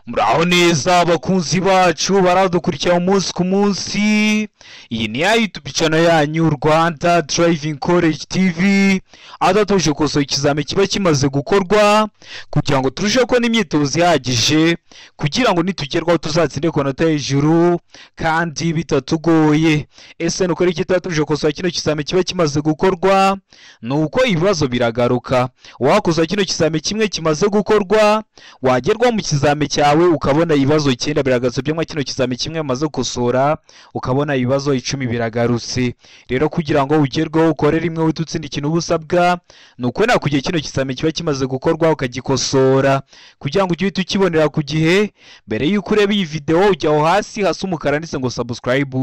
Muraho neza abakunzi bacu baradukurikira umunsi ku munsi. Iyi ni ya YouTube channel yanyu Rwanda Driving College TV, aho tuje gukosora ikizami kiba kimaze gukorwa kugira ngo turusheho kubona imyitozo ihagije, kugira ngo nitugerwaho tuzatsinde ku manota hejuru kandi bitatugoye. Ese nuko iki tuba tuje gukosora kino kizami kiba kimaze gukorwa? Nuko ibibazo biragaruka. Wakoza kino kizami kimwe kimaze gukorwa, wagerwa mu kizami cyawe ukabona ibibazo 9 biragarutse, byamwa kino kizami kimwe maze gukosora ukabona ibibazo 10 biragarutse. Rero kugira ngo ugerweho ukore rimwe utsinda ikintu ubusabwa, nuko nakugiye kino kizami kiba kimaze gukorwa ukagikosora kugira ngo ujye ukibonera ku gihe. Mbere yuko ureba iyi video ujya aho hasi hasi umukara ndetse ngo subscribe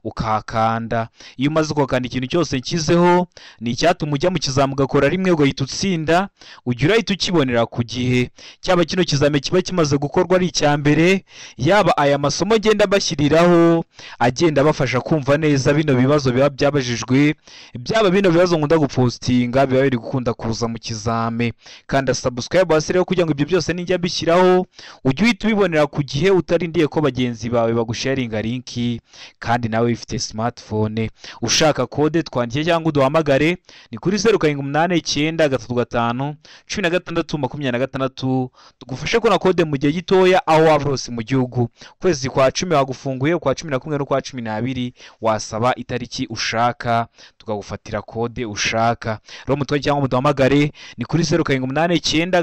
ukakanda. Iyo umaze gukanda ikintu cyose nkizeho ni icyatuma ujya mu kizami ugakora rimwe ugahita utsinda, ujya urahita ukibonera ku gihe. Cyaba kino kizami kiba kimaze gukorwa ari icya mbere, yaba aya masomo agenda bashyiriraho agenda abafasha kumva neza bino bibazo biba byabajijwe, byaba bino bibazo nkunda gupostinga biba biri gukunda kuza mu kizame. Kanda subscribe hasi rero kugira ngo ibyo byose ninjya mbishyiraho ujye uhita ubibonera ku gihe utarindiye ko bagenzi bawe bagusharinga linki, kandi nawe ufite smartphone. Ushaka kode twandikiye cyangwa uduhamagare ni kuri 0789 35 16 26, tugufashe kubona kode mu gihe gitoya aho waba hose mu gihugu. Kwezi kwa 10 wagufunguye, kwa 11 no kwa 12 wasaba itariki ushaka tukagufatira kode ushaka. Rero mutwe cyangwa muduhamagare ni kuri 0789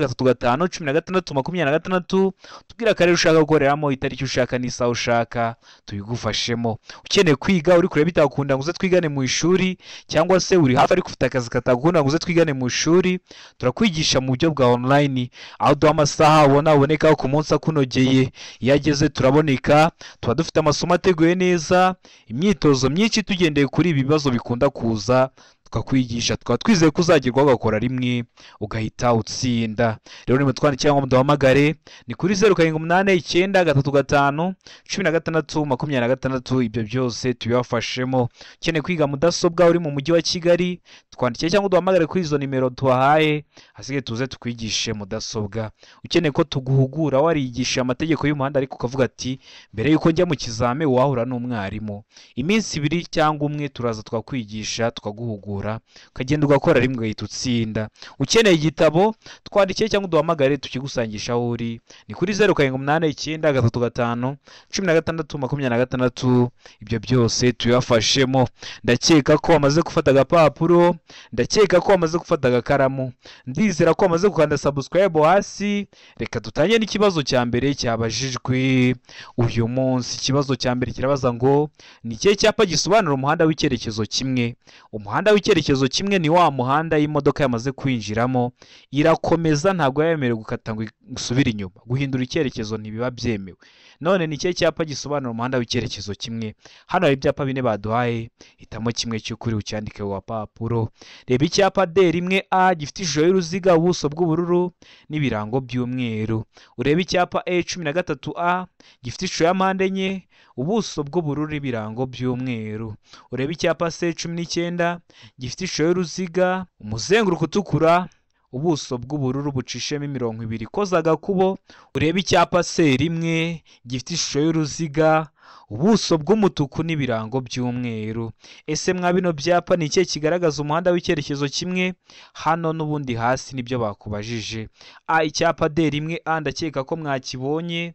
35 16 26, tubwira akarere ushaka gukoreramo, itariki ushaka n'isaha ushaka tubigufashemo. Ukeneye kwiga uri kureba bitakunda ngo uze twigane mu ishuri, cyangwa se uri hafi ariko ufite akazi katagukunda ngo uze twigane mu ishuri, turakwigisha mu buryo bwa online aho duha amasaha ubona uboneka ku munsi akunogeye. Iyo ageze turaboneka, tuba dufite amasomo ateguye neza, imyitozo myinshi tugendeye kuri ibi bibazo bikunda kuza tukakwigisha, tukaba twizeye ko uzagerwaho ugakora rimwe ugahita utsinda. Rero nimutwandikire cyangwa muduhamagare ni kuri 0789 35 16 26, ibyo byose tubibafashemo. Ukeneye kwiga mudasobwa uri mu mujyi wa Kigali, twandikire cyangwa uduhamagare kuri izo nimero tubahaye, hasigaye tuze tukwigishe mudasobwa. Ukeneye ko tuguhugura warigisha amategeko y'umuhanda ariko ukavuga ati mbere yuko njya mu kizame wahura n'umwarimu, iminsi ibiri cyangwa umwe turaza twakwigisha tukaguhugura ukagenda ugakora rimwe ugahita utsinda. Ukeneye igitabo twandikiye cyangwa uduhamagare tukigusangisha aho uri ni kuri 0789 35 16 26, ibyo byose tubibafashemo. Ndakeka ko wamaze gufata agapapuro, ndakeka ko wamaze gufata agakaramu, ndizera ko wamaze gukanda subscribe hasi. Reka dutangire n'ikibazo cya mbere cyabajijwe uyu munsi. Ikibazo cya mbere kirabaza ngo ni ikihe cyapa gisobanura umuhanda w'icyerekezo kimwe? Umuhanda w'icyerekezo kimwe ni wa muhanda y'imodoka yamaze kwinjiramo irakomeza, ntabwo yemerewe gukata ngo isubire inyuma, guhindura icyerekezo ntibiba byemewe. None ni ikihe cyapa gisobanura umuhanda w'icyerekezo kimwe? Hano hari ibyapa bine baduhaye, hitamo kimwe cy'ukuri ucyandike ku gapapuro. Reba icyapa D1A gifite ishusho y'uruziga, ubuso bw'ubururu n'ibirango by'umweru. Urebe icyapa E13A gifite ishusho ya mpande enye, ubuso bw'ubururu n'ibirango by'umweru. Urebe icyapa C19 gifite ishusho y'uruziga, umuzenguruko utukura, ubuso bw'ubururu bucishemo imirongo ibiri ikoze agakubo. Urebe icyapa C1 gifite ishusho y'uruziga, ubuso bw'umutuku n'ibirango by'umweru. Ese mwa bino byapa ni ikihe kigaragaza umuhanda w'icyerekezo kimwe? Hano n'ubundi hasi nibyo bakubajije. A icyapa D1A ndakeka ko mwakibonye,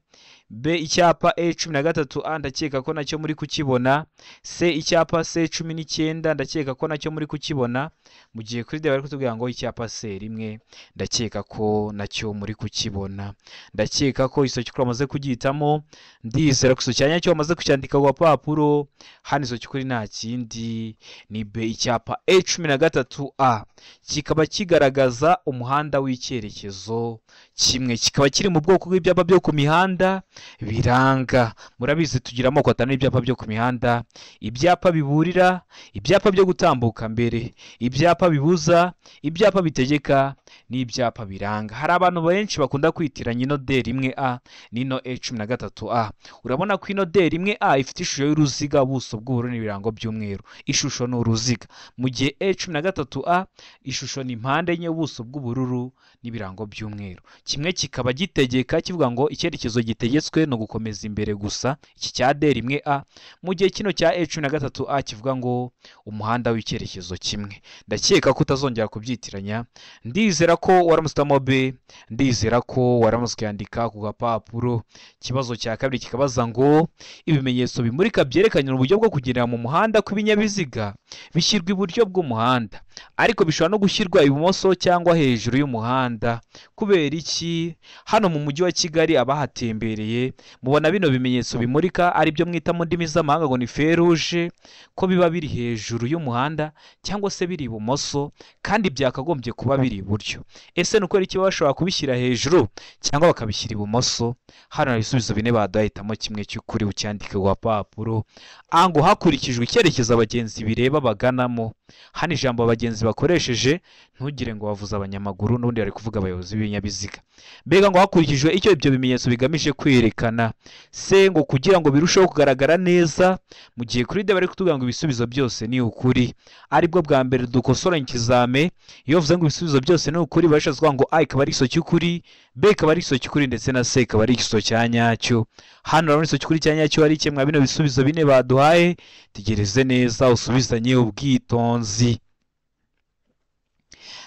B icyapa E13A ndakeka ko nacyo muri kukibona, C icyapa C19 ndakeka ko nacyo muri kukibona, mu gihe kuri D bari kutubwira ngo icyapa C1 ndakeka ko nacyo muri kukibona. Ndakeka ko iso cy'ukuri wamaze kugihitamo, ndizera ko iso cyanya cyo wamaze kucyandika ku gapapuro. Hano iso cy'ukuri nta kindi ni B icyapa E13A, kikaba kigaragaza umuhanda w'icyerekezo kimwe, kikaba kiri mu bwoko bw'ibyapa byo ku mihanda biranga. Murabizi tugira amoko atanu y'ibyapa byo ku mihanda: ibyapa biburira, ibyapa byo gutambuka mbere, ibyapa bibuza, ibyapa bitegeka n'ibyapa biranga. Hari abantu benshi bakunda kwitiranya ino D1A n'ino E13A. Urabona ko ino D1A ifite ishusho y'uruziga, ubuso bw'ubururu n'ibirango by'umweru, ishusho ni uruziga, mu gihe E13A ishusho ni mpande enye, ubuso bw'ubururu n'ibirango by'umweru. Kimwe kikaba gitegeka kivuga ngo icyerekezo gitegetswe no gukomeza imbere gusa, iki cya D1A, mu gihe kino cya E13A kivuga ngo umuhanda w'icyerekezo kimwe. Ndakeka ko utazongera kubyitiranya. Ndizera ko waramusitamo B, ndizera ko waramutse ukandika ku gapapuro. Ikibazo cya kabiri kikabaza ngo ibimenyetso bimurika byerekana uburyo bwo kugendera mu muhanda kw'ibinyabiziga bishyirwa iburyo bw'umuhanda, ariko bishobora no gushyirwa ibumoso cyangwa hejuru y'umuhanda. Kubera iki? Hano mu mujyi wa Kigali abahatembereye mubona bino bimenyetso bimurika ari byo mwita mu ndimi z'amahanga ngo ni feruje, ko biba biri hejuru y'umuhanda cyangwa se biri ibumoso kandi byakagombye kuba biri iburyo. Ese ni ukubera iki baba bashobora kubishyira hejuru cyangwa bakabishyira ibumoso? Hano hari ibisubizo bine baduhitamo kimwe cy'ukuri, ucyandike ku gapapuro. A ngo hakurikijwe icyerekezo abagenzi bireba baganamo. Hano ijambo abagenzi bakoresheje ntugire ngo bavuze abanyamaguru, n'ubundi bari kuvuga abayobozi b'ibinyabiziga. Mbega ngo hakurikijwe icyo ibyo bimenyetso bigamije kwerekana. Se ngo kugira ngo birusheho kugaragara neza, mu gihe kuri D bari kutubwira ngo ibisubizo byose ni ukuri. Aribwo bwa mbere dukosora ikizame, iyo bavuze ngo ibisubizo byose ni ukuri bashatse kuvuga ngo A ikaba ari igiso cy'ukuri, B ikaba ari igiso cy'ukuri ndetse na C ikaba ari igiso cya nyacyo. Hano urabona igiso cy'ukuri cya nyacyo ari kimwe bino bisubizo bine baduhaye. Tegereze neza usubizanye ubwitonzi.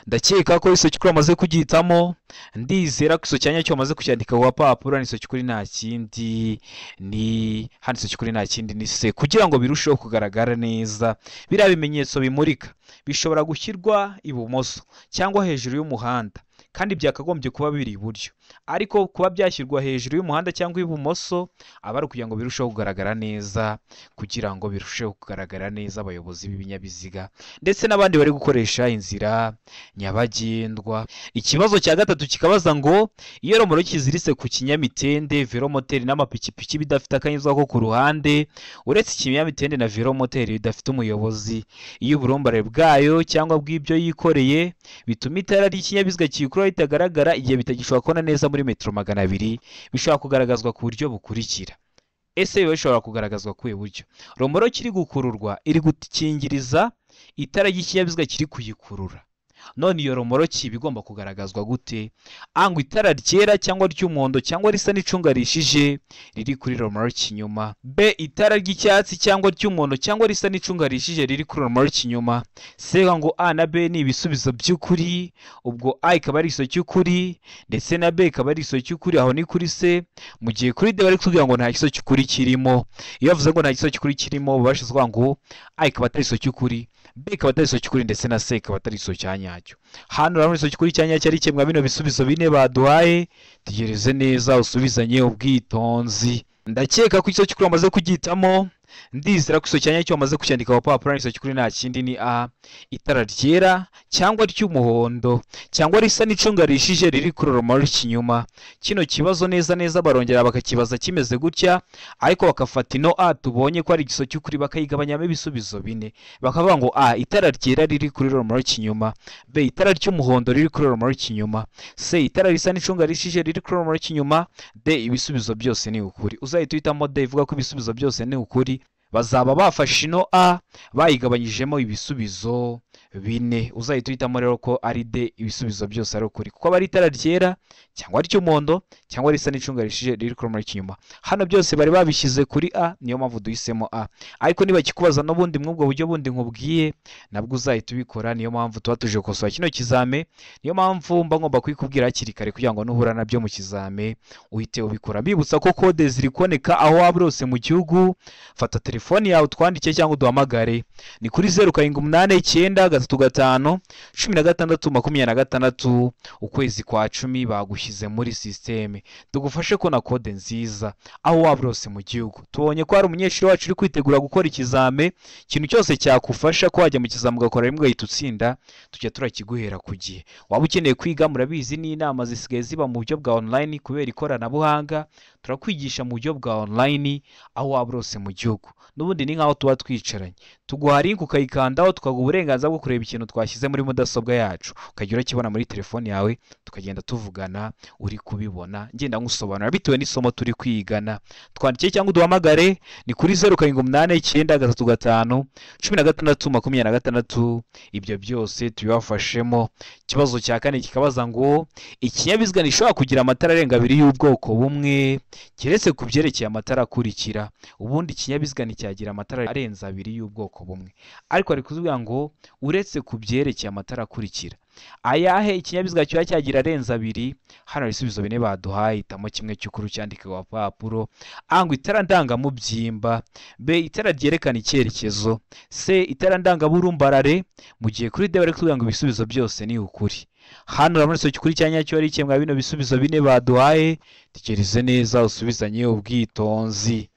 Ndakeka ko igiso cy'ukuri wamaze kugihitamo. Ndizera ko igiso cya nyacyo wamaze kucyandika ku gapapuro. Igiso cy'ukuri nta kindi ni hano, igiso cy'ukuri nta kindi ni C. Kugira ngo birusheho kugaragara neza, biriya bimenyetso bimurika bishobora gushyirwa ibumoso cyangwa hejuru y'umuhanda kandi byakagombye kuba biri iburyo, ariko kuba byashyirwa hejuru y'umuhanda cyangwa ibumoso aba ari ukugira ngo birusheho kugaragara neza, kugira ngo birusheho kugaragara neza abayobozi b'ibinyabiziga ndetse n'abandi bari gukoresha inzira nyabagendwa. Ikibazo cya gatatu kikabaza ngo iyo romoroki iziritse ku kinyamitende, velomoteri n'amapikipiki bidafite akanyuzwa ko ku ruhande, uretse ikinyamitende na velomoteri bidafite umuyobozi, iyo uburumbare bwayo cyangwa bw'ibyo yikoreye bituma itara ry'ikinyabiziga kiyikurura ritagaragara igihe bitagishobora kubona neza muri metero 200, bishobora kugaragazwa ku buryo bukurikira. Ese biba bishobora kugaragazwa ku buryo? Romoroki iri gukururwa iri gukingiriza itara ry'ikinyabiziga kiri kuyikurura. None iyo romoroki iba igomba kugaragazwa gute? A ngo itara ryera cyangwa ry'umuhondo cyangwa risa n'icunga rishije riri kuri romoroki inyuma. B itara ry'icyatsi cyangwa ry'umuhondo cyangwa risa n'icunga rishije riri kuri romoroki inyuma. C ngo A na B ni ibisubizo by'ukuri, ubwo A ikaba ari igiso cy'ukuri ndetse na B ikaba ari igiso cy'ukuri, aho ni kuri C. Mu gihe kuri D bari kutubwira ngo nta giso cy'ukuri kirimo. Iyo bavuze ngo nta giso cy'ukuri kirimo, bashatse kuvuga ngo A ikaba atari igiso cy'ukuri, B ikaba atari igiso cy'ukuri ndetse na C ikaba atari igiso cya nyacyo. Hano urabona igiso cy'ukuri cya nyacyo ari kimwe bino bisubizo bine baduhaye. Tegereze neza usubizanye ubwitonzi. Ndakeka ko igiso cy'ukuri wamaze kugihitamo. Ndizera ko igiso cya nyacyo wamaze kucyandika ku gapapuro. Igiso cy'ukuri nta kindi ni A, itara ryera cyangwa ry'umuhondo cyangwa risa n'icunga rishije riri kuri romoroki inyuma. Kino kibazo neza neza barongera bakakibaza kimeze gutya, ariko bakafata ino A tubonye ko ari igiso cy'ukuri bakayigabanyamo ibisubizo bine, bakavuga ngo A itara ryera riri kuri romoroki inyuma, B itara ry'umuhondo riri kuri romoroki inyuma, C itara risa n'icunga rishije riri kuri romoroki inyuma, D ibisubizo byose ni ukuri. Uzahita uhitamo D ivuga ko ibisubizo byose ni ukuri. Bazaba bafashe ino A bayigabanyijemo ibisubizo bine. Uzahita uhitamo rero ko ari D ibisubizo byose ari ukuri, kuko aba ari itara ryera cyangwa ry'umuhondo cyangwa risa n'icunga rishije riri kuri romoroki inyuma. Hano byose bari babishyize kuri A, niyo mpamvu duhisemo A. Ariko niba kikubaza n'ubundi mw'ubwo buryo bundi nkubwiye, nabwo uzahita ubikora. Niyo mpamvu tuba tuje gukosora kino kizame, niyo mpamvu mba ngomba kubikubwira hakiri kare kugira ngo nuhura nabyo mu kizame uhite ubikora. Mbibutsa ko kode ziri kuboneka aho waba uri hose mu gihugu. Fata telefone yawe utwandike cyangwa uduhamagare, ni kuri 0 7 8 9 3 5 16 26. Ukwezi kwa 10 bagushyize muri systeme, tugufashe kubona kode nziza aho waba uri hose mu gihugu. Tubonye ko hari umunyeshuri wacu uri kwitegura gukora ikizame, ikintu cyose cyakufasha ko wajya mu kizame ugakora rimwe ugahita utsinda, tujya turakiguhera ku gihe. Waba ukeneye kwiga, murabizi n'inama zisigaye ziba mu buryo bwa online kubera ikoranabuhanga, turakwigisha mu buryo bwa online aho waba uri hose mu gihugu. N'ubundi ni nkaho tuba twicaranye, tuguha link ukayikandaho, tukaguha uburenganzira bwo kureba ikintu twashyize muri mudasobwa yacu, ukajya urakibona muri telefone yawe, tukagenda tuvugana uri kubibona ngenda nkusobanura bitewe n'isomo turi kwigana. Twandike cyangwa uduhamagare ni kuri 0789 35 16 26. Ibyo byose tubibafashemo. Ikibazo cya kane kikabaza ngo ikinyabiziga ntishobora kugira amatara arenga abiri y'ubwoko bumwe keretse ku byerekeye amatara akurikira. Ubundi ikinyabiziga nticyagira amatara arenze abiri y'ubwoko bumwe, ariko ari kuvuga ngo uretse ku byerekeye amatara akurikira. Ayahe ikinyabiziga kiba cyagira arenze abiri? Hano ibisubizo bine baduhaye, hitamo kimwe cy'ukuri cyandike ku papuro. A ngo itara ndangamubyimba, B itara ryerekana icyerekezo, C itara ndangaburumbarare, mu gihe kuri D bari kuvuga ngo ibisubizo byose ni ukuri. Hano urabona igisubizo cy'ukuri cya nyacyo ari kimwe bino bisubizo bine baduhaye. Tekereze neza usubizanye ubwitonzi.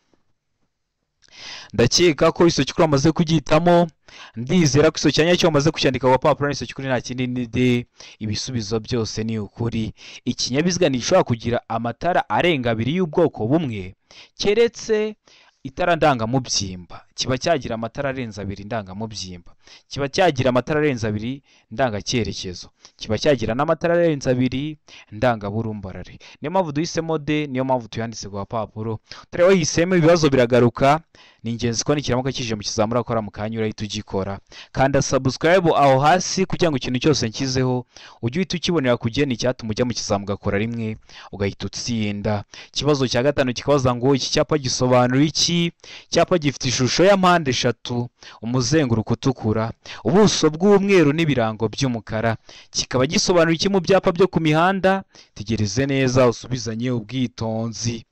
Ndakeka ko igisubizo cy'ukuri wamaze kugihitamo, ndizera ko igisubizo cya nyacyo wamaze kucyandika ku gapapuro. Igisubizo cy'ukuri nta kindi ni D, ibisubizo byose ni ukuri. Ikinyabiziga ntigishobora kugira amatara arenga abiri y'ubwoko bumwe keretse itara ndangamubyimba. Kiba cyagira amatara arenze abiri ndangamubyimba, kiba cyagira amatara arenze abiri ndangacyerekezo, kiba cyagira n'amatara arenze abiri ndangaburumbarare. Niyo mpamvu duhisemo D, niyo mpamvu tuyanditse ku gapapuro. Utari wahisemo ibibazo biragaruka, ni ingenzi ko nikiramuka kije mu kizamura akora mu kanya urahita ugikora. Kanda subscribe aho hasi kugira ngo ikintu cyose nshyizeho ujye uhita ukibonera ku gihe, ni icyatuma ujya mu kizamu ugakora rimwe ugahita utsinda. Ikibazo cya gatanu kikabaza ngo iki cyapa gisobanura iki? Icyapa gifite ishusho ya mpande eshatu, umuzenguruko utukura, ubuso bw'umweru n'ibirango by'umukara. Kikaba gisobanura iki mu byapa byo ku mihanda? Tegereze neza usubizanye ubwitonzi.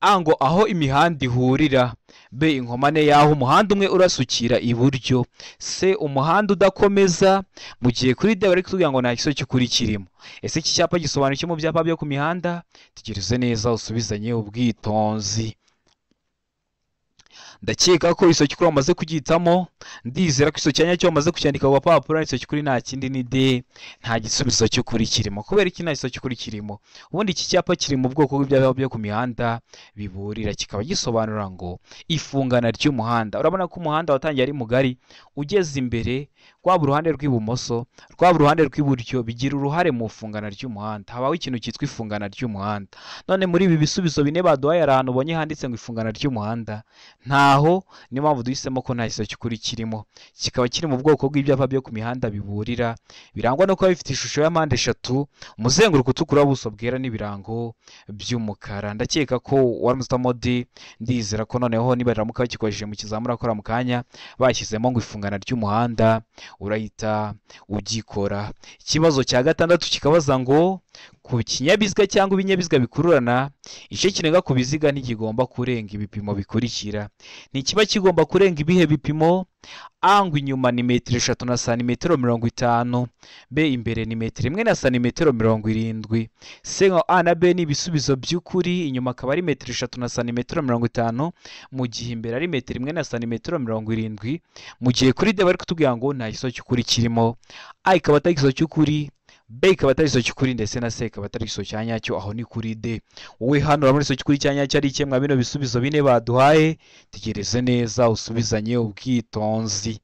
A ngo aho imihanda ihurira, B inkomane y'aho umuhanda umwe urasukira iburyo, C umuhanda udakomeza, mu gihe kuri D bari kutubwira ngo nta gisubizo cy'ukuri kirimo. Ese iki cyapa gisobanura iki mu byapa byo ku mihanda? Tegereze neza usubizanye ubwitonzi. Ndakeka ko igisubizo cy'ukuri wamaze kugihitamo, ndizera ko igisubizo cya nyacyo wamaze kucyandika ku gapapuro. Igisubizo cy'ukuri nta kindi ni D, nta gisubizo cy'ukuri kirimo. Kubera iki nta gisubizo cy'ukuri kirimo? Ubundi iki cyapa kiri mu bwoko bw'ibyapa byo ku mihanda biburira, kikaba gisobanura ngo ifungana ry'umuhanda. Urabona ko umuhanda watangiye ari mugari, ugeze imbere rwaba uruhande rw'ibumoso rwaba uruhande rw'iburyo bigira uruhare mu ifungana ry'umuhanda. Habaho ikintu cyitwa ifungana ry'umuhanda. None muri ibi bisubizo bine baduhaye hari ahantu ubonye handitse ngo ifungana ry'umuhanda? Ntaho. Niyo mpamvu duhisemo ko nta gisubizo cy'ukuri kirimo. Kikaba kiri mu bwoko bw'ibyapa byo ku mihanda biburira, birangwa no kuba bifite ishusho ya mpande eshatu, umuzenguruko utukura, ubuso bwera n'ibirango by'umukara. Ndakeka ko waramutse D, ndizera ko noneho niba riramuka bakikoresheje mu kizamura akora mu kanya bashyizemo ngo ifungana ry'umuhanda urahita ugikora. Ikibazo cya gatandatu kikabaza ngo ku kinyabiziga cyangwa ibinyabiziga bikururana, igice kirenga ku biziga ntikigomba kurenga ibipimo bikurikira. Ntikiba kigomba kurenga ibihe bipimo? A ngo inyuma ni metero 3 na santimetero 50, B imbere ni metero 1 na santimetero 70, C ngo A na B ni ibisubizo by'ukuri, inyuma akaba ari metero 3 na santimetero 50, mu gihe imbere ari metero 1 na santimetero 70, mu gihe kuri D bari kutubwira ngo nta gisubizo cy'ukuri kirimo. A ikaba atari igisubizo cy'ukuri, B ikaba atari igisubizo cy'ukuri, ndetse na C ikaba atari igisubizo cya nyacyo. Aho ni kuri D. Wowe hano urabona igisubizo cy'ukuri cya nyacyo ari ikemwa bino bisubizo bine baduhaye. Tegereze neza usubizanye ubwitonzi.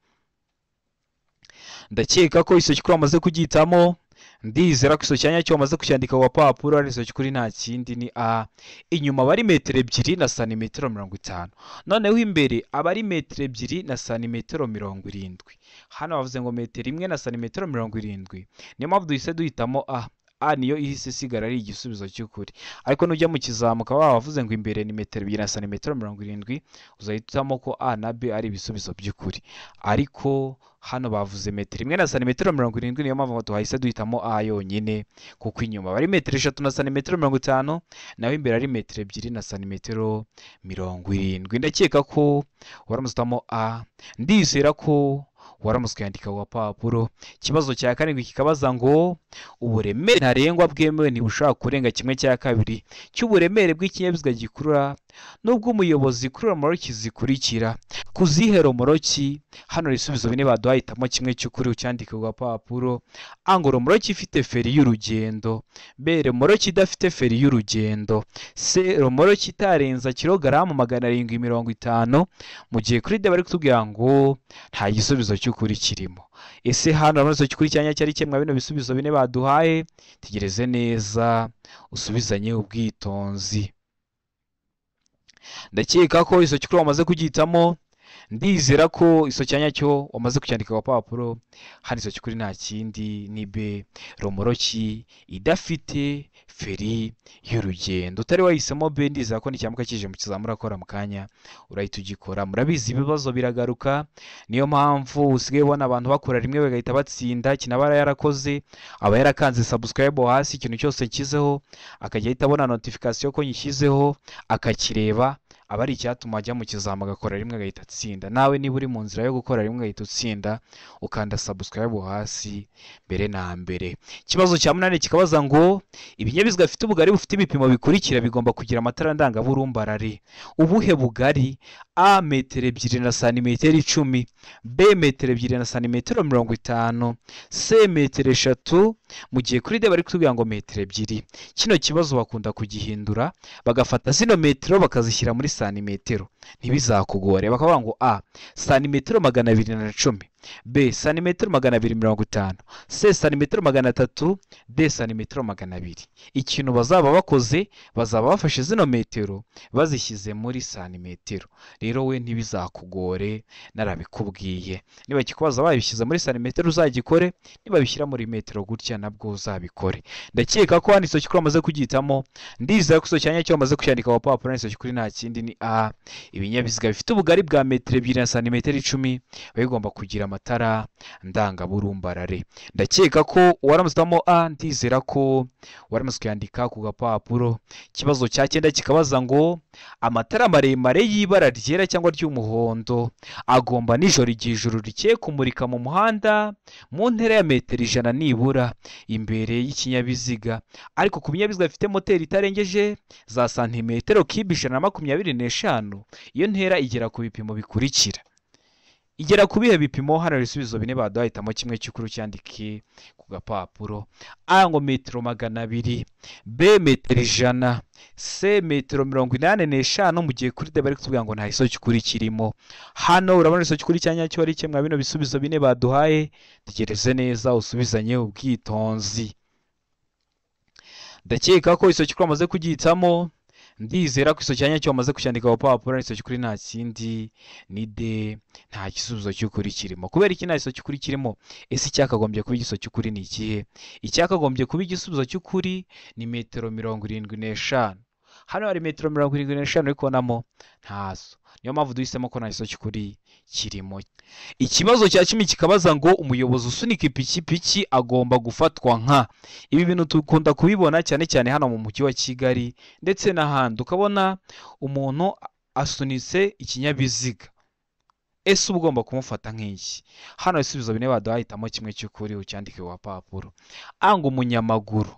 Ndakeka ko igisubizo cy'ukuri wamaze kugihitamo, ndizera ko igisubizo cya nyacyo wamaze kucyandika ku gapapuro. Ari igisubizo cy'ukuri nta kindi ni A. Inyuma aba ari metero 2 na santimetero 50, noneho imbere aba ari metero 2 na santimetero 70. Hano bavuze ngo metero 1 na santimetero 70, niyo mpamvu duhise duhitamo A. A niyo ihise isigara ari igisubizo cy'ukuri. Ariko nujya mu kizamuka baba bavuze ngo imbere ni metero 2 na santimetero 70, uzahitamo ko A na B ari ibisubizo by'ukuri. Ariko hano bavuze metero 1 na santimetero 70, niyo mpamvu tuhahise duhitamo A yonyine, kuko inyuma bari metero 3 na santimetero 50, naho imbere ari metero 2 na santimetero 70. Ndakeka ko waramutse A, ndizera ko waramutse ukayandika ku gapapuro. Ikibazo cya karindwi kikabaza ngo uburemere ntarengwa bwemewe ntibushobora kurenga 1/2 cy'uburemere bw'ikinyabiziga gikurura n'ubw'umuyobozi kuri romoroki zikurikira. Ku zihe romoroki? Hano ibisubizo bine baduhaye, hitamo kimwe cy'ukuri ucyandike ku gapapuro. A ngo romoroki ifite feri y'urugendo, B romoroki idafite feri y'urugendo, C romoroki itarenza kilogaramu 750, mu gihe kuri D bari kutubwira ngo nta gisubizo cy'ukuri kirimo. Ese hano urabona igisubizo cy'ukuri cyanya cyari kimwe bino bisubizo bine baduhaye? Tegereze neza usubizanye ubwitonzi. Ndakeka ko iso cy'ukuri wamaze kugihitamo, ndizera ko iso cyanya cyo wamaze kucyandika ku gapapuro. Hano iso cy'ukuri nta kindi ni B romoroki idafite feri y'urugendo. Utari wahisemo B, ndizera ko nicyamuka kije mu kizamura akora mu kanya urahita ugikora. Murabizi ibibazo biragaruka, niyo mpamvu usigaye ubona abantu bakora rimwe bagahita batsinda. Kinabara yarakoze, aba yarakanze subscribe hasi, ikintu cyose nshyizeho akajya ahita abona notification ko nyishyizeho akakireba, aba ari icyatuma ajya mu kizama agakora rimwe agahita atsinda. Nawe niba uri mu nzira yo gukora rimwe agahita utsinda, ukanda subscribe hasi mbere na mbere. Ikibazo cya 8 kikabaza ngo ibinyabiziga bifite ubugari bufite ibipimo bikurikira bigomba kugira amatara ndangaburumbarare. Ubuhe bugari? A metero 2 na santimetero 10, B metero 2 na santimetero 50, C metero 3, mu gihe kuri D bari kutubwira ngo metero 2. Kino kibazo bakunda kugihindura bagafata zino metero bakazishyira muri santimetero, ntibizakugore. Bakavuga ngo A santimetero 210, B santimetero 250, C santimetero 300, D santimetero 200. Ikintu bazaba bakoze, bazaba bafashe zino metero bazishyize muri santimetero. Rero we ntibizakugore, narabikubwiye. Niba kikubaza babishyize muri santimetero uzagikore, niba bishyira muri metero gutya nabwo uzabikore. Ndakeka ko hano iso cy'ukuri wamaze kugihitamo, ndizera ko iso cyanya cyo wamaze kucyandika ku gapapuro. Iso cy'ukuri nta kindi ni A ibinyabiziga bifite ubugari bwa metero 2 na santimetero 10 bigomba kugira amatara ndangaburumbarare. Ndakeka ko waramutse A, ndizera ko waramutse kuyandika ku gapapuro. Ikibazo cya 9 kikabaza ngo amatara maremare y'ibara ryera cyangwa ry'umuhondo agomba nijoro igihe ijuru rikeye kumurika mu muhanda mu ntera ya metero 100 nibura imbere y'ikinyabiziga, ariko ku binyabiziga bifite moteri itarengeje za santimetero kibe 125 iyo ntera igera ku bipimo bikurikira. Igera ku bihe bipimo? Hano ibisubizo bine baduhaye, hitamo kimwe cy'ukuri ucyandike ku gapapuro. A ngo metero 200, B metero 100, C metero 85, mu gihe kuri D bari kutubwira ngo nta gisozi cy'ukuri kirimo. Hano urabona igisozi cy'ukuri cya nyacyo ari kimwe bino bisubizo bine baduhaye. Tegereze neza usubizanye ubwitonzi. Ndakeka ko igisozi cy'ukuri wamaze kugihitamo, ndizera ko iso cyanya cyo wamaze kucyandika ku gapapuro. Iso cy'ukuri nta kindi ni D, nta gisubizo cy'ukuri kirimo. Kubera iki nta gisubizo cy'ukuri kirimo? Ese icyakagombye kuba igisubizo cy'ukuri ni ikihe? Icyakagombye kuba igisubizo cy'ukuri ni metero 75. Hano hari metero 75 uri kubonamo ntazo, niyo mpamvu duhisemo ko nta gisubizo cy'ukuri kirimo. Ikibazo cya 10 kikabaza ngo umuyobozi usunika ipikipiki agomba gufatwa nka. Ibi bintu dukunda kubibona cyane cyane hano mu mujyi wa Kigali ndetse n'ahandi, ukabona umuntu asunitse ikinyabiziga, ese uba ugomba kumufata nk'iki? Hano ibisubizo bine baduhaye, hitamo kimwe cy'ukuri ucyandike ku gapapuro. A ngo umunyamaguru,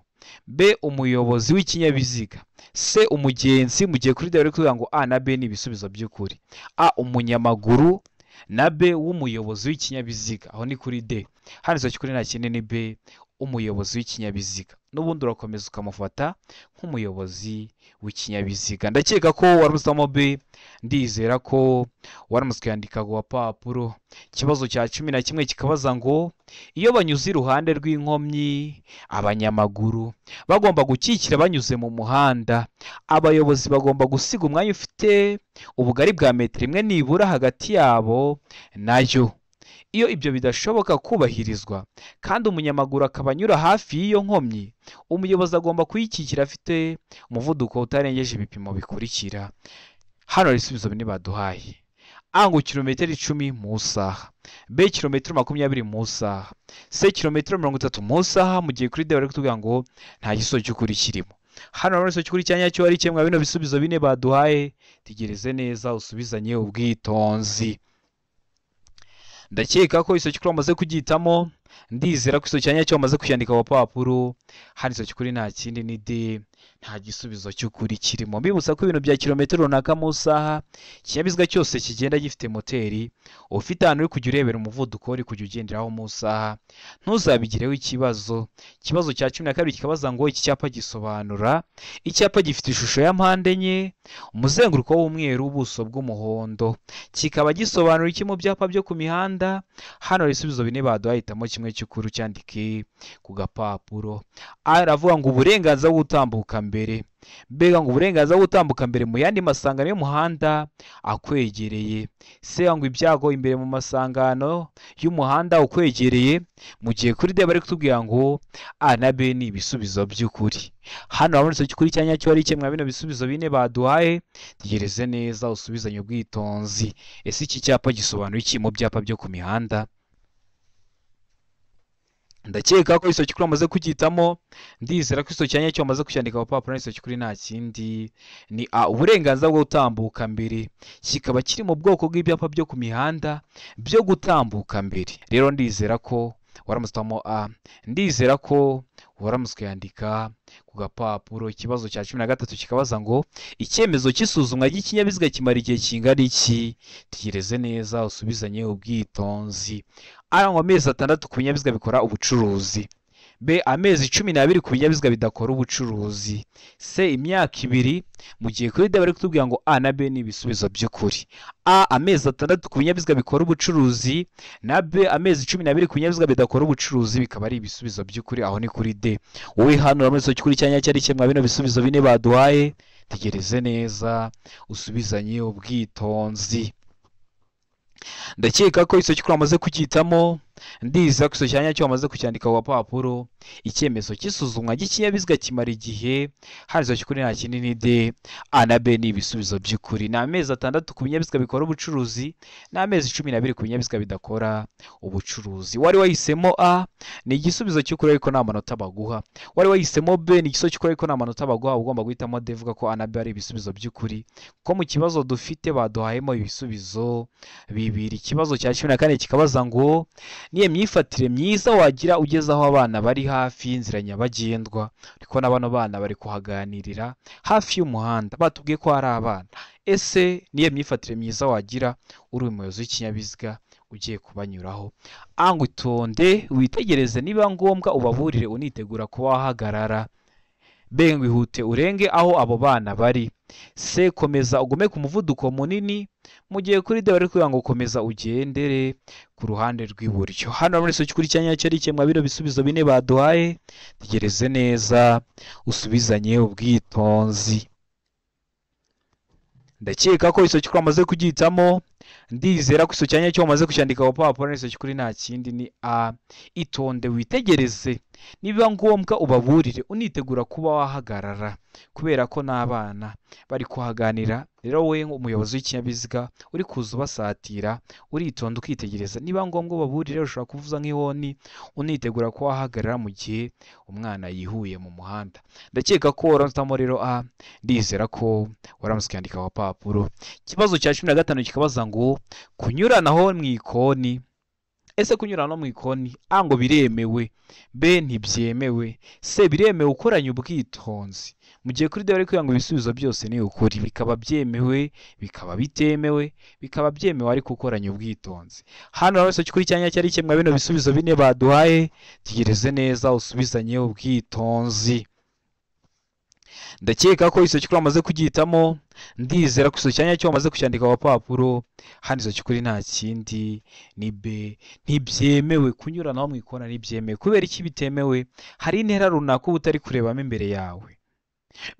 B umuyobozi w'ikinyabiziga, C umugenzi, mu gihe kuri D bari kuvuga ngo A na B ni ibisubizo by'ukuri. A umunyamaguru na B w'umuyobozi w'ikinyabiziga, aho ni kuri D. Hano iso cy'ukuri nta kindi ni B umuyobozi w'ikinyabiziga. N'ubundi urakomeza ukamufata nk'umuyobozi w'ikinyabiziga. Ndakeka ko waramutse B, ndizera ko waramutse kuyandika ku gapapuro. Ikibazo cya 11 kikabaza ngo iyo banyuze iruhande rw'inkomyi abanyamaguru bagomba gukikira banyuze mu muhanda, abayobozi bagomba gusiga umwanya ufite ubugari bwa metero 1 nibura hagati yabo nayo. Iyo ibyo bidashoboka kubahirizwa kandi umunyamaguru akaba anyura hafi y'iyo nkomyi, umuyobozi agomba kuyikikira afite umuvuduko utarengeje ibipimo bikurikira. Hano hari ibisubizo bine baduhaye. A ngo kilometero 10 mu isaha, B kilometero 20 mu isaha, C kilometero 30 mu isaha, mu gihe kuri D bari kutubwira ngo nta gisubizo cy'ukuri kirimo. Hano urabona igisubizo cy'ukuri cya nyacyo ari kimwe bino bisubizo bine baduhaye. Tegereze neza usubizanye ubwitonzi. Ndakeka ko igisubizo cy'ukuri wamaze kugihitamo, ndizera ko igisubizo cya nyacyo wamaze kucyandika ku gapapuro. Hano igisubizo cy'ukuri nta kindi ni D, Nta gisubizo cy'ukuri kirimo. Mbibutsa ko ibintu bya kilometero runaka mu isaha, ikinyabiziga cyose kigenda gifite moteri, ufite ahantu uri kujya urebera umuvuduko uri kujya ugenderaho mu isaha, ntuzabigireho ikibazo. Ikibazo cya 12 kikabaza ngo iki cyapa gisobanura. Icyapa gifite ishusho ya mpande enye, umuzenguruko w'umweru, ubuso bw'umuhondo, kikaba gisobanura iki mu byapa byo ku mihanda? Hano ibisubizo bine baduhaye, hitamo kimwe cy'ukuri cyandike ku gapapuro. Aravuga ngo uburenganzira bwo gutambuka mbere, mbega ngo uburenganzira bwo gutambuka mbere mu yandi masangano y'umuhanda akwegereye. Se ngo ibyago imbere mu masangano y'umuhanda ukwegereye, mu gihe kuri D bari kutubwira ngo A na B ni ibisubizo by'ukuri. Hano habonetse cy'ukuri cya nyacyo ari kimwe bino bisubizo bine baduhaye. Tegereze neza usubizanye ubwitonzi. Ese iki cyapa gisobanura iki mu byapa byo ku mihanda? Ndakeka ko iso cy'ukuri wamaze kugitamo, ndizera ko iso cyanya cyo wamaze kucyandika ku papuro. Iso cy'ukuri nta kindi ni A, uburenganzira bwo gutambuka mbere, kikaba kiri mu bwoko bw'ibyapa byo ku mihanda byo gutambuka mbere. Rero ndizera ko waramusitamo A, ndizera ko waramutse ukayandika ku gapapuro. Ikibazo cya 13 kikabaza ngo icyemezo cy'isuzumwa ry'ikinyabiziga kimara igihe kingana iki? Tegereze neza usubizanye ubwitonzi. A ngo amezi 6 ku binyabiziga bikora ubucuruzi, B amezi 12 ku binyabiziga bidakora ubucuruzi, C imyaka 2, mu gihe kuri D bari kutubwira ngo A na B ni ibisubizo by'ukuri. A amezi 6 ku binyabiziga bikora ubucuruzi na B amezi 12 ku binyabiziga bidakora ubucuruzi bikaba ari ibisubizo by'ukuri. Aho ni kuri D. Wowe hano uramutse cy'ukuri cyanya cyari kimwe bino bisubizo bine baduhaye. Tegereze neza usubizanye ubwitonzi. Ndakeka ko iso cy'ukuri wamaze kugitamo, ndizera ko iso cyanya cyo wamaze kucyandika ku gapapuro. Icyemezo cy'isuzumwa ry'ikinyabiziga kimara igihe, hano iso cy'ukuri nta kindi ni D. A na B ni ibisubizo by'ukuri. Ni amezi 6 ku binyabiziga bikora ubucuruzi n'amezi 12 ku binyabiziga bidakora ubucuruzi. Wari wahisemo A ni igisubizo cy'ukuri ariko nta manota baguha. Wari wahisemo B ni igisubizo cy'ukuri ariko nta manota baguha. Ugomba guhitamo D, vuga ko A na B ari ibisubizo by'ukuri, kuko mu kibazo dufite baduhayemo ibisubizo bibiri. Ikibazo cya 14 kikabaza ngo niye myifatire myiza wagira ugeze aho abana bari hafi y'inzira nyabagendwa. Ariko na bano bana bari kuhaganirira hafi y'umuhanda, batubwiye ko ari abana. Ese niye myifatire myiza wagira uri umuyobozi w'ikinyabiziga ugiye kubanyuraho? A ngo itonde witegereze, niba ngombwa ubaburire unitegura kuba wahagarara. B ngo ihute urenge aho abo bana bari. C komeza ugume ku muvuduko munini, mu gihe kuri D bari kugira ngo komeza ugendere ku ruhande rw'iburyo. Hano muri iso cy'ukuri cyanya cyari kimwe bino bisubizo bine baduhaye. Tegereze neza usubizanye ubwitonzi. Ndakeka ko iso cy'ukuri wamaze kugitamo, ndizera ko iso cyanya cyo wamaze kucyandika ku papuro. Iso cy'ukuri nta kindi ni A, itonde witegereze, niba ngombwa ubaburire unitegura kuba wahagarara, kubera ko n'abana bari kuhaganira. Rero wowe umuyobozi w'ikinyabiziga uri kuza ubasatira, uritonda ukitegereza, niba ngombwa ubaburire, ushobora kuvuza nk'ihoni unitegura kuba wahagarara mu gihe umwana yihuye mu muhanda. Ndakeka ko waramutse rero A, ndizera ko waramutse ukandika ku papuro. Ikibazo cya 15 kikabaza ngo kunyuranaho mu ikoni. Ese kunyuranaho mu ikoni A ngo biremewe, B ntibyemewe, C biremewe ukoranye ubwitonzi, mu gihe kuri D bari kugira ngo ibisubizo byose ni ukuri, bikaba byemewe, bikaba bitemewe, bikaba byemewe ariko ukoranye ubwitonzi. Hano rero cy'ukuri cyanya cyari kimwe bino bisubizo bine baduhaye. Tegereze neza usubizanye ubwitonzi. Ndakeka ko iso cy'ukuri wamaze kugitamo, ndizera ko iso cyanya cyo wamaze kucyandika ku papuro. Hano iso cy'ukuri nta kindi ni B, ntibyemewe kunyuranaho mu ikona, ntibyemewe. Kubera iki bitemewe? Hari intera runaka uba utari kurebamo imbere yawe,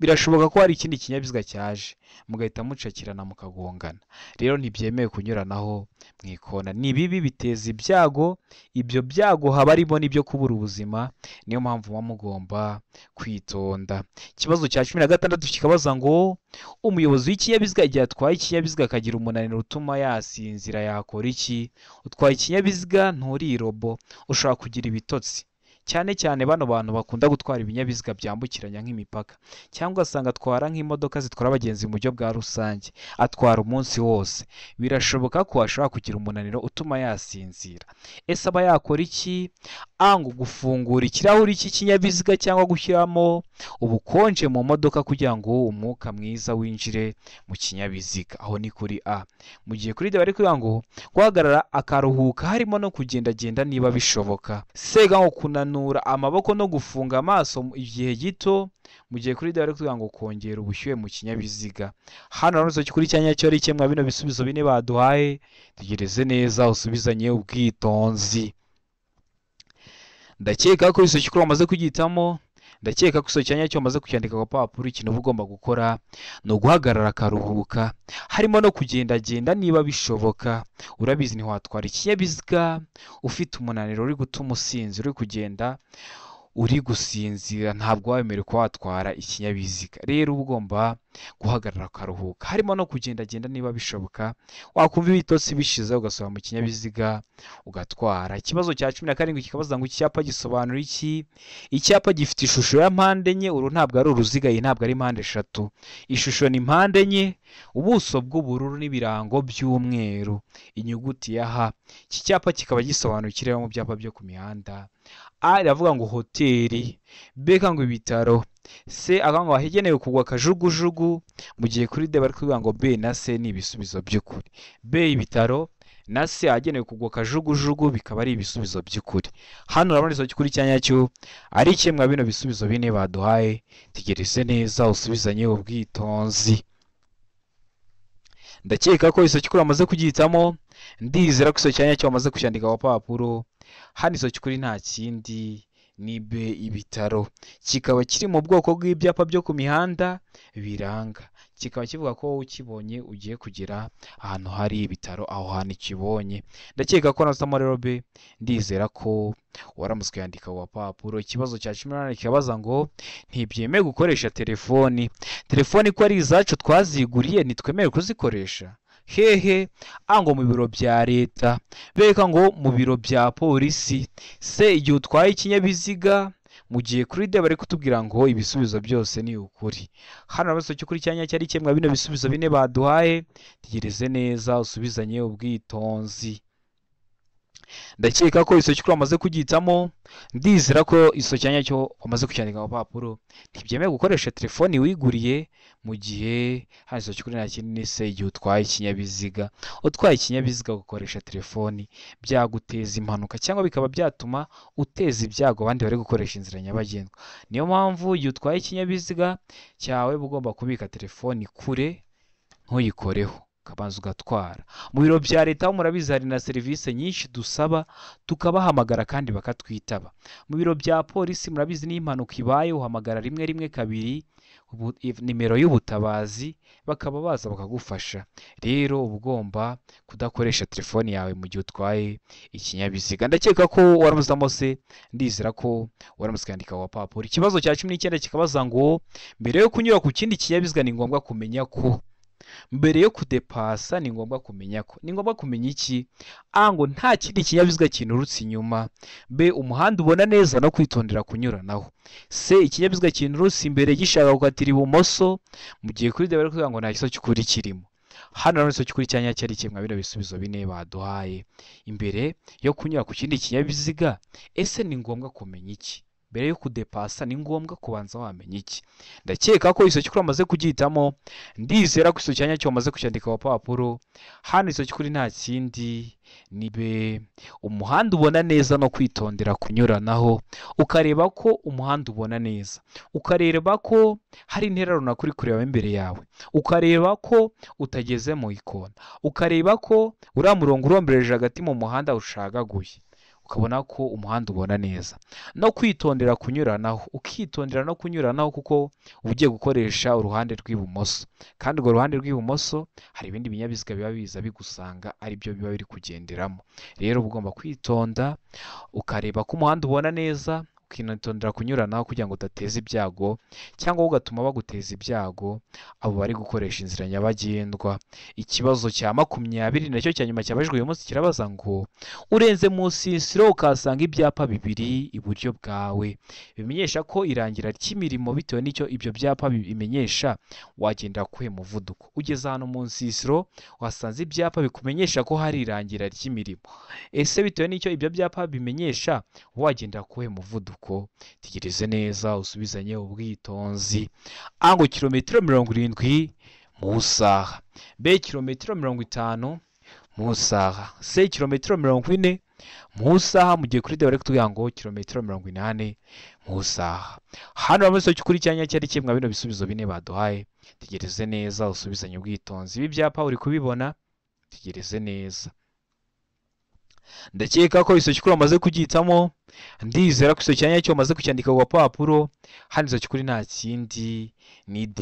birashoboka ko hari ikindi kinyabiziga cyaje mugahita mucakirana mukagongana. Rero ntibyemewe kunyuranaho mu ikona, ni bibi, biteza ibyago. Ibyo byago haba harimo n'ibyo kubura ubuzima, niyo mpamvu muba mugomba kwitonda. Ikibazo cya 16 kikabaza ngo umuyobozi w'ikinyabiziga igihe atwaye ikinyabiziga akagira umunaniro utuma yasinzira yakora iki? Utwaye ikinyabiziga nturi robo, ushobora kugira ibitotsi Cyane cyane bano bantu bakunda gutwara ibinyabiziga byambukiranya nk'imipaka, cyangwa ugasanga atwara nk'imodoka zitwara abagenzi mu buryo bwa rusange, atwara umunsi wose. Birashoboka ko ashobora kugira umunaniro utuma yasinzira. Ese aba yakora iki? A ngo gufungura ikirahuri cy'ikinyabiziga cyangwa gushyiramo ubukonje mu modoka kugira ngo umwuka mwiza winjire mu kinyabiziga. Aho ni kuri A. Mu gihe kuri D bari kuvuga ngo guhagarara akaruhuka harimo no kugendagenda niba bishoboka. C ngo kunanura amaboko no gufunga amaso igihe gito. Mu gihe kuri D bari kuvuga ngo kongera ubushyuhe mu kinyabiziga. Hano rero kuri cyanya cyo ari kimwe bino bisubizo bine baduhaye, tegereze neza usubizanye ubwitonzi. Ndakeka ko iso cyikuru wamaze kugitamo, ndakeka ko iso cyanya cyo wamaze kucyandika ku papuro. Ikintu uba ugomba gukora ni uguhagarara akaruhuka, harimo no kugendagenda niba bishoboka. Urabizi ntiwatwara ikinyabiziga ufite umunaniro uri gutuma usinzira, uri kugenda uri gusinzira, ntabwo wemerewe kuba watwara ikinyabiziga. Rero uba ugomba guhagarara akaruhuka, harimo no kugendagenda niba bishoboka. Wakumva ibitotsi bishize ugasubira mu kinyabiziga ugatwara. Ikibazo cya 17 kikabaza ngo icyapa gisobanura iki? Icyapa gifite ishusho ya mpande enye. Uru ntabwo ari uruziga, iyi ntabwo ari mpande eshatu. Ishusho ni mpande enye, ubuso bw'ubururu n'ibirango by'umweru, inyuguti ya H. Iki cyapa kikaba gisobanura ikirere mu byapa byo ku mihanda. A iravuga ngo hoteli, B ngo ibitaro, C akavuga ngo ahagenewe kugwa kajugujugu. Mu gihe kuri D bari kuvuga ngo B na C ni ibisubizo by'ukuri. B ibitaro na C ahagenewe kugwa kajugujugu bikaba ari ibisubizo by'ukuri. Hano urabona iso cy'ukuri cyanya cyo ari kimwe bino bisubizo bine baduhaye. Tegereze neza usubizanye ubwitonzi. Ndakeka ko iso cy'ukuri wamaze kugihitamo, ndizera ko iso cyanya cyo wamaze kucyandika ku papuro. Hano iso cy'ukuri nta kindi ni B ibitaro, kikaba kiri mu bwoko bw'ibyapa byo ku mihanda biranga, kikaba kivuga ko ukibonye ugiye kugera ahantu hari ibitaro, aho hantu ikibonye. Ndakeka ko nasamo rero B, ndizera ko waramutswe yandika wa papuro. Ikibazo cya 18 kikabaza ngo ntibyemewe gukoresha telefoni. Telefoni ko ari izacu twaziguriye ntitwemerewe kuzikoresha hehe? A ngo mu biro bya leta, B ngo mu biro bya polisi, C igihe utwaye ikinyabiziga. Mu gihe kuri D bari kutubwira ngo ibisubizo byose ni ukuri. Hano rero cy'ukuri cyanya cyari kimwe bino bisubizo bine baduhaye. Tegereze neza usubizanye ubwitonzi. Ndakeka ko iso cy'ukuri wamaze kugihitamo, ndizera ko iso cyanya cyo wamaze kucyandika ku papuro. Ntibyemewe gukoresha telefoni wiguriye. Mu gihe hano iso cy'ukuri nta kindi ni se igihe utwaye ikinyabiziga. Utwaye ikinyabiziga gukoresha telefoni byaguteza impanuka cyangwa bikaba byatuma uteza ibyago abandi bari gukoresha inzira nyabagendwa. Niyo mpamvu igihe utwaye ikinyabiziga cyawe uba ugomba kubika telefoni kure, ntuyikoreho, ukabanza ugatwara. Mu biro bya leta murabizi hari na serivisi nyinshi dusaba tukabahamagara kandi bakatwitaba. Mu biro bya polisi murabizi niyo impanuka ibaye uhamagara 112 nimero y'ubutabazi, bakaba baza bakagufasha. Rero uba ugomba kudakoresha telefoni yawe mu gihe utwaye ikinyabiziga. Ndakeka ko waramuzamo se, ndizera ko waramutse kwandika wa papuro. Ikibazo cya 19 kikabaza ngo mbere yo kunyura ku kindi kinyabiziga ni ngombwa kumenya ko mbere yo kudepasa ni ngombwa kumenya ko ni ngombwa kumenya iki? A ngo nta kindi kinyabiziga kinturutse inyuma, B umuhanda ubona neza no kwitondera kunyuranaho, C ikinyabiziga kinturutse imbere gishaka gukatira ibumoso. Mu gihe kuri D bari kuvuga ngo nta giso cy'ukuri kirimo. Hano rero iso cy'ukuri cyanya cyari kimwe bino bisubizo bine baduhaye. Imbere yo kunyura ku kindi kinyabiziga ese ni ngombwa kumenya iki? Mbere yo kudepasa ni ngombwa kubanza wamenya iki? Ndakeka ko iso cy'ukuri wamaze kugihitamo, ndizera ko iso cyanya cyo wamaze kucyandika ku papuro. Hano iso cy'ukuri nta kindi ni B umuhanda ubona neza no kwitondera kunyuranaho, ukareba ko umuhanda ubona neza, ukareba ko hari intera runaka uri kureba imbere yawe, ukareba ko utageze mu ikona, ukareba ko uriya murongo urombereje hagati mu muhanda ucagaguye, ukabona ko umuhanda ubona neza no kwitondera kunyuranaho, ukitondera no kunyuranaho kuko ugiye gukoresha uruhande rw'ibumoso, kandi urwo ruhande rw'ibumoso hari ibindi binyabiziga biba biza bigusanga ari byo biba biri kugenderamo. Rero uba ugomba kwitonda ukareba ko umuhanda ubona neza, Ukinitondera kunyuranaho kugira ngo udateza ibyago cyangwa ugatuma baguteza ibyago abo bari gukoresha inzira nyabagendwa. Ikibazo cya 20 nacyo cya nyuma cyabajijwe uyu munsi kirabaza ngo urenze mu nsisiro ukahasanga ibyapa bibiri iburyo bwawe bimenyesha ko irangira ry'imirimo, bitewe n'icyo ibyo byapa bimenyesha wagenda kuhe muvuduko. Ugeze ahantu mu nsisiro wasanze ibyapa bikumenyesha ko hari irangira ry'imirimo, ese bitewe n'icyo ibyo byapa bimenyesha wagenda kuhe muvuduko? Tegereze neza usubizanye ubwitonzi. A ngo kilometero 70 mu isaha, B kilometero 50 mu isaha, C kilometero 40 mu isaha, mu gihe kuri D bari kutubwira ngo kilometero 80 mu isaha. Hano bamaze cy'ukuri cyanya cyari kimwe bino bisubizo bine baduhaye. Tegereze neza usubizanye ubwitonzi. Ibi byapa uri kubibona, tegereze neza. Ndakeka ko iso cy'ukuri wamaze kugitamo, ndizera ko iso cyanya cyo wamaze kucyandika ku gapapuro. Hano iso cy'ukuri nta kindi ni D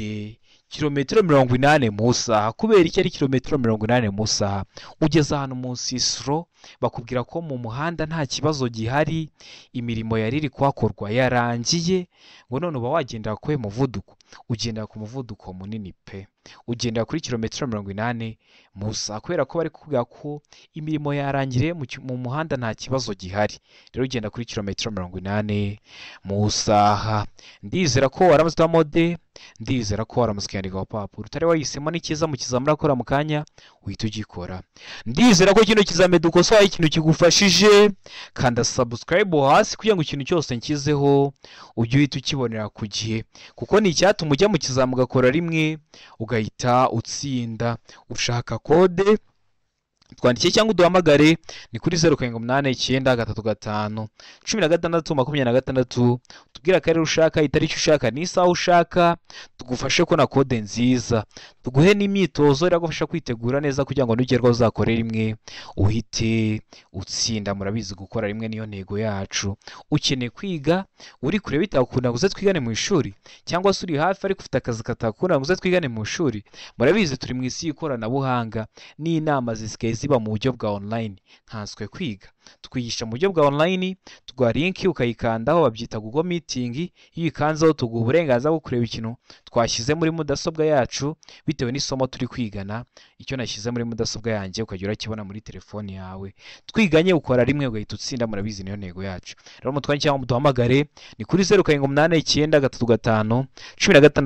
kilometero 80 mu isaha. Kubera iki ari kilometero 80 mu isaha? Ugeze ahantu mu nsisiro bakubwira ko mu muhanda nta kibazo gihari, imirimo yari iri kuhakorwa yarangiye, ngo none uba wagendera kuhe muvuduko? Ugendera ku muvuduko munini pe, ugendera kuri kilometero 80 mu isaha, kubera ko bari kukubwira ko imirimo yarangiriye mu muhanda nta kibazo gihari. Rero ugenda kuri kilometero 80 mu isaha. Ndizera ko waramutse uhitamo D, ndizera ko waramutse ukiyandika ku gapapuro. Utari wahisemo ni cyiza, mu kizamini urakora mu kanya uhita ugikora. Ndizera ko kino kizamini dukosoye ikintu kigufashije. Kanda subscribe hasi kugira ngo ikintu cyose nshyizeho ujye uhita ukibonera ku gihe, kuko ni icyatuma ujya mu kizamini ugakora rimwe ugahita utsinda. Ushaka kode twandike cyangwa uduhamagare ni kuri 0 7 8 9 3 5 16 26. Tubwire akarere ushaka, itariki ushaka n'isaha ushaka, tugufashe kubona kode nziza, tuguhe n'imyitozo iragufasha kwitegura neza kugira ngo nugerwaho uzakore rimwe uhite utsinda. Murabizi gukora rimwe niyo ntego yacu. Ukeneye kwiga uri kure bitakunda ngo uze twigane mu ishuri, cyangwa se uri hafi ariko ufite akazi katakunda ngo uze twigane mu ishuri. Murabizi turi mu isi y'ikoranabuhanga n'inama zisigaye ziba mu buryo bwa online, nkanswe kwiga. Twigisha mu buryo bwa online, tuguha link ukayikandaho, babyita Google Meeting. Iyo uyikanzeho tuguha uburenganzira bwo kureba ikintu twashyize muri mudasobwa yacu bitewe n'isomo turi kwigana. Icyo nashyize muri mudasobwa yanjye ukajya urakibona muri telefone yawe. Twiganye ukora rimwe ugahita utsinda, murabizi niyo ntego yacu. Rero mutwanye cyangwa muduhamagare ni kuri 0 7 8 9 3 5 16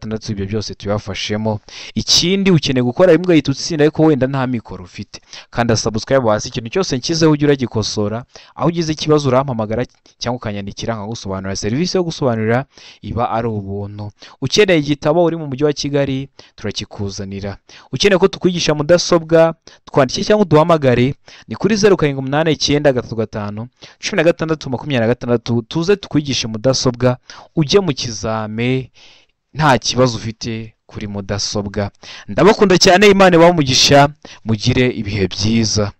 26. Ibyo byose tubibafashemo. Ikindi ukeneye gukora rimwe ugahita utsinda ariko wenda nta mikoro ufite, kanda subscribe hasi, ikintu cyose nshyizeho ujye uragikosora. Aho ugize ikibazo urampamagara cyangwa ukanyandikira nkagusobanurira. Serivisi yo gusobanurira iba ari ubuntu. Ukeneye igitabo uri mu mujyi wa Kigali turakikuzanira. Ukeneye ko tukwigisha mudasobwa twandike cyangwa uduhamagare ni kuri 0 7 8 9 3 5 16 26. Tuze tukwigishe mudasobwa ujye mu kizame nta kibazo ufite kuri mudasobwa. Ndabakunda cyane, Imana ibahe umugisha, mugire ibihe byiza.